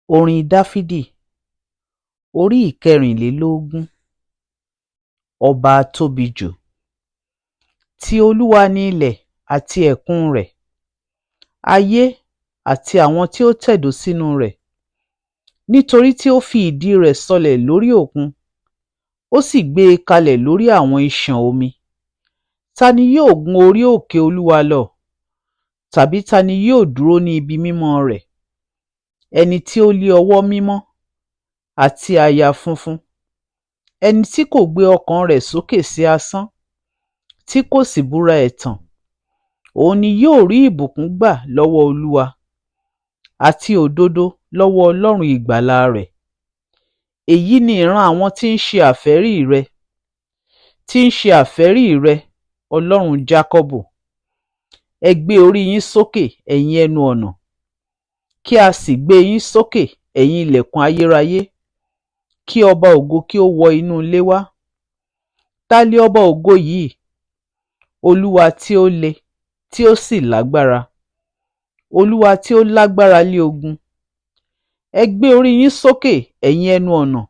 Orin Dáfídì Orí ìkẹrìnlélógún. Ọba atóbijù. Ti Olúwa ni ilẹ̀ àti ẹ̀kún rẹ̀, ayé àti àwọn tí ó tẹ̀dó sínú rẹ̀. Nítorí tí ó fi ìdí rẹ̀ sọlẹ̀ lórí òkun, ó sì gbé e kalẹ̀ lórí àwọn ìṣàn omi. Ta ni yóò gun orí òkè Olúwa lọ? Tàbí ta ni yóò dúró ní ibi mímọ́ rẹ̀? Ẹni tí ó lé ọwọ́ mímọ́ àti àyà funfun, ẹni tí kò gbé ọkàn rẹ̀ sókè sí asán, tí kò sì búra ẹ̀tàn. Òun ni yóò rí ìbùkún gbà lọ́wọ́ Olúwa, àti òdodo lọ́wọ́ Ọlọ́run ìgbàlà rẹ̀. Èyí ni ìran àwọn tí ń ṣe àfẹ́rí rẹ, tí ń ṣe àfẹ́rí rẹ, Ọlọ́run Jákọ́bù. Ẹ gbé orí yín sókè, ẹ̀yin ẹnu ọ̀nà, kí a sì gbé yín sókè, ẹ̀yin ìlẹ̀kùn ayérayé, kí ọba ògo kí ó wọ inú ilé wá. Ta li ọba ògo yìí? Olúwa tí ó le, tí ó sì lágbára, Olúwa tí ó lágbára lé ogun. Ẹ gbé orí yín sókè, ẹ̀yin ẹnu ọ̀nà,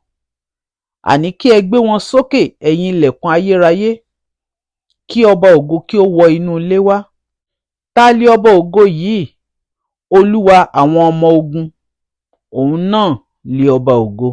àní kí ẹ gbé wọn sókè, ẹ̀yin ìlẹ̀kùn ayérayé, kí ọba ògo kí ó wọ inú ilé wá. Ta li ọba ògo yìí? Olúwa àwọn ọmọ ogun, òun náà li ọba ògo.